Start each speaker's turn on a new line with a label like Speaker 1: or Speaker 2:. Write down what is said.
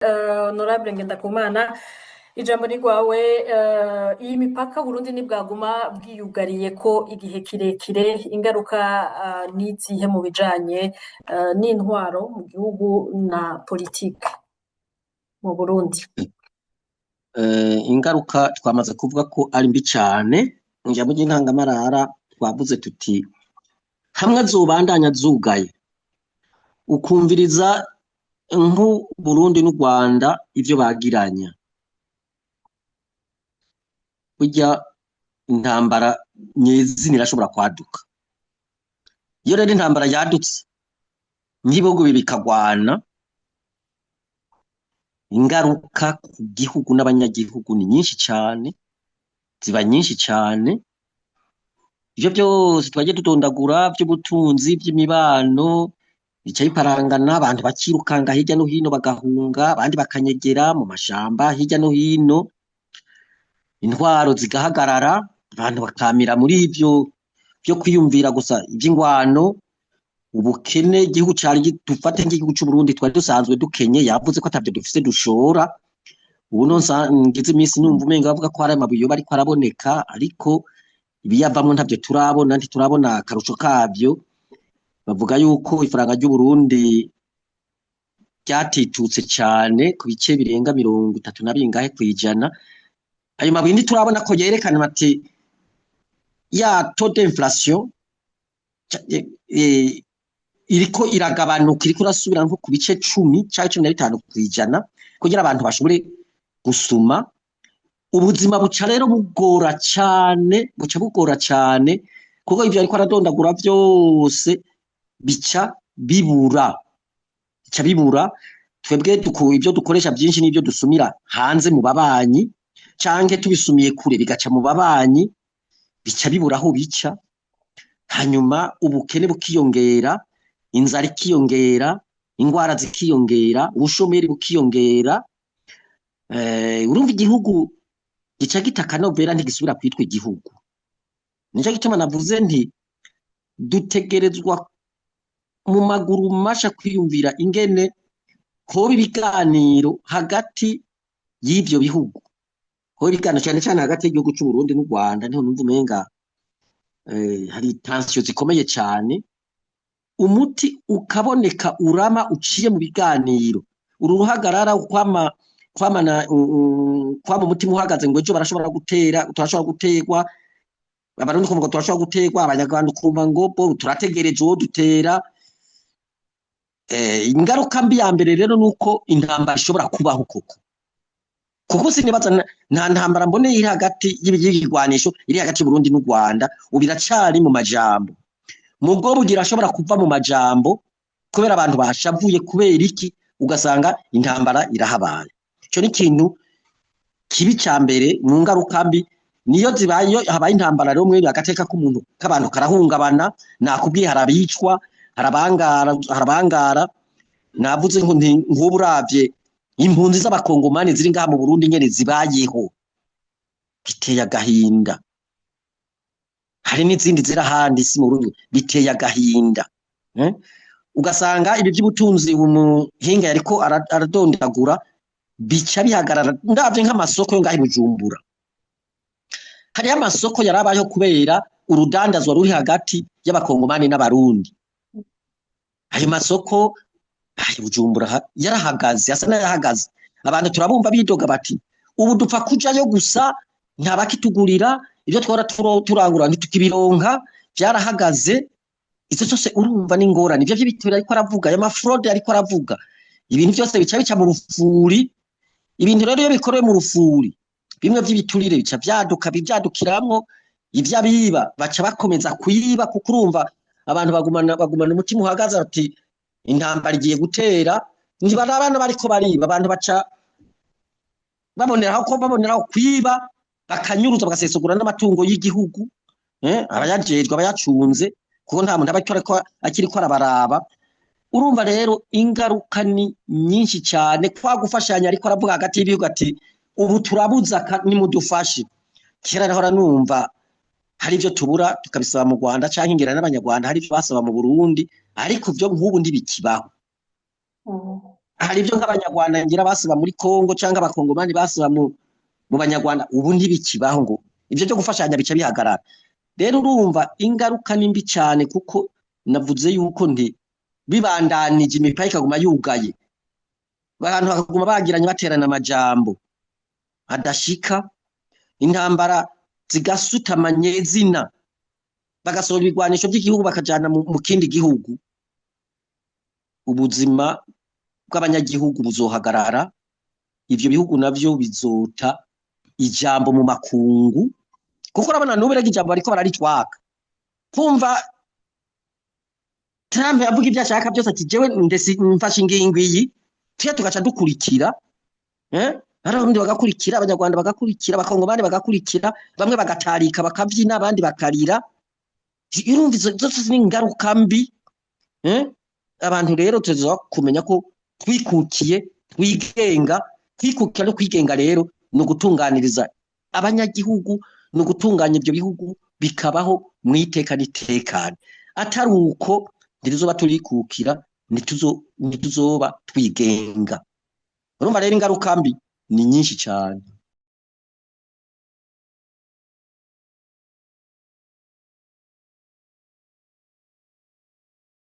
Speaker 1: Honorable Ngendakumana, ijambo ni rwawe. Iyi mipaka Burundi ntibwaguma bwiyugariye ko igihe kirekire, ingaruka n'izihe mu bijanye n'intwaro mu gihugu na politike mu Burundi?
Speaker 2: Ingaruka twamaze kuvuga ko ari mbi cane. Ijambo ry'intangamarara twavuze tuti hamwe zobandanya zugaye, ukumviriza nk'u Burundi n'u Rwanda ivyo bagiranya, burya intambara nyezina irashobora kwaduka. Iyo rero intambara yadutse nk'ibihugu bibiri bikagwana, ingaruka ku gihugu n'abanyagihugu ni nyinshi cane, ziba nyinshi cane. Ivyo vyose twagiye dudondagura vy'ubutunzi, vy'imibano, bica biparangana, abantu bakirukanga hirya no hino bagahunga, abandi bakanyegera mu mashamba hirya no hino, intwaro zigahagarara, abantu bakamira muri ivyo vyo kwiyumvira gusa ivy'ingwano, ubukene. Igihugu cari, dufate nk'igihugu c'Uburundi, twari dusanzwe dukenye, yavuze ko atavyo dufise dushora. Ubu no ngize imisi numva umenga bavuga ko hari amabuye yoba ariko araboneka, ariko ibiyavamwo ntavyo turabona, ntiturabona akarusho kavyo. Bavuga yuko ifaranga ry'Uburundi ryatitutse cane ku bice birenga 30 na bingahe kw'ijana. Ayo mabuye ntiturabona ko yerekana bati ya taux d'inflation iriko iragabanuka, iriko irasubira nko ku bice 10 canke 15% kugira abantu bashobore gusuma. Ubuzima buca rero bugora cane, buca bugora cane, kuko ivyo ariko aradondagura vyose bica bibura, bica bibura. Twebwe ivyo dukoresha vyinshi n'ivyo dusumira hanze mu babanyi, canke tubisumiye kure bigaca mu babanyi, bica bibura aho bica. Hanyuma ubukene bukiyongera, inzara ikiyongera, ingwara zikiyongera, ubushomeri bukiyongera. Urumva igihugu gica gita akanovera, ntigisubira kwitwa igihugu. Nico gituma navuze nti dutegerezwa mu maguru masha kwiyumvira ingene hoba ibiganiro hagati y'ivyo bihugu, hoba ibiganiro cane cane hagati y'igihugu c'Uburundi n'u Rwanda. Niho numva umenga hari tensions zikomeye cane, umuti ukaboneka urama uciye mu biganiro. Uru ruhagarara kwama kwamana kwama umutima uhagaze ngo ejo barashobora gutera, turashobora guterwa, Abarundi kumva ngo turashobora guterwa, Abanyarwanda ukumva ngo bo turategereje uwo dutera. Ingaruka mbi ya mbere rero nuko intambara ishobora kubaho koko, kuko sinibaza nta ntambara mbone iri hagati y'ibigwanisho iri hagati y'Uburundi n'u Rwanda. Ubu iracari mu majambo, mugo bugira ashobora kuva mu majambo kubera abantu bashavuye kubera iki, ugasanga intambara irahabaye. Ico ni ikintu kibi ca mbere mu ngaruka mbi. Niyo zibaye, iyo habaye intambara rero, mwene agateka k'umuntu k'abantu karahungabana. Nakubwiye, harabicwa, harabangara, harabangara. Navuze ngo nti nk'ubu uravye impunzi z'Abakongomani ziri ngaha mu Burundi nyene zibayeho, biteye agahinda. Hari n'izindi ziri ahandi si mu Burundi, biteye agahinda, eh? Ugasanga ibi by'ubutunzi umuhinga yariko aradondagura bica bihagarara. Ndavye nk'amasoko yo ngaha i Bujumbura, hariho amasoko yarabayeho kubera urudandazwa ruri hagati y'Abakongomani n'Abarundi. Ayo masoko ayo Bujumbura yarahagaze, asa n'ayahagaze. Abantu turabumva bidoga bati ubu dupfa kujayo gusa, ntabakitugurira ibyo twara turangura, ntitukibironka, byarahagaze. Izo zose urumva n'ingorane. Ivyo vy'ibitoro ariko aravuga, ayo ma fraudes ariko aravuga, ibintu byose bica bica mu rufuri. Ibintu rero iyo bikorewe mu rufuri, bimwe vy'ibiturire bica vyaduka, bivyadukiramwo, ivyo abiba baca bakomeza kwiba, kuko urumva abantu bagumana umutima uhagaze ati intambara igiye gutera, ntibarabana bariko bariba. Abantu baca baboneraho ko baboneraho kwiba, bakanyuruza, bagasesagura n'amatungo y'igihugu, abayajejwe, abayacunze, kuko nta muntu aba akiriko arabaraba. Urumva rero ingaruka ni nyinshi cyane. Kwa gufashanya ariko aravuga hagati y'ibihugu ati ubu turabuza, nimudufashe. Kera nahora numva hari ibyo tubura tukabisaba mu Rwanda, canke ngira n'Abanyarwanda hari ibyo basaba mu Burundi, ariko vyo nk'ubu ntibikibaho. Hari ibyo nk'Abanyarwanda ngira basiba muri Kongo cyangwa Abakongomani basiba mu Banyarwanda, ubu ntibikibaho, ngo ibyo byo gufashanya bica bihagarara. Rero urumva ingaruka ni mbi cyane, kuko navuze yuko nti bibandanije imipaka ikaguma yugaye, abantu bakaguma bagiranye baterana amajambo adashika, intambara zigasutama nyezina, bagasohora ibigwanisho by'igihugu bakajana mu kindi gihugu, ubuzima bw'abanyagihugu buzohagarara. Ivyo bihugu navyo bizota ijambo mu makungu, kuko urabona n'ubu rega ijambo bariko bararitwaka. Kumva Trump yavuga ibyo ashaka byose, ati jewe ndesi mfashe ingingo iyi, tuye tugaca dukurikira, abarundi bagakurikira, Abanyarwanda bagakurikira, Abakongomani bagakurikira, bamwe bagatarika bakavyina, abandi bakarira. Urumva izo zose ni ingaruka mbi. Abantu rero tuza kumenya ko twikukiye, twigenga. Kwikukira no kwigenga rero ni ugutunganiriza abanyagihugu, ni ugutunganya ibyo bihugu bikabaho mu iteka n'itekane. Atari uko ntituzoba turikukira, ntituzoba twigenga. Urumva rero ingaruka mbi ni nyinshi cyane.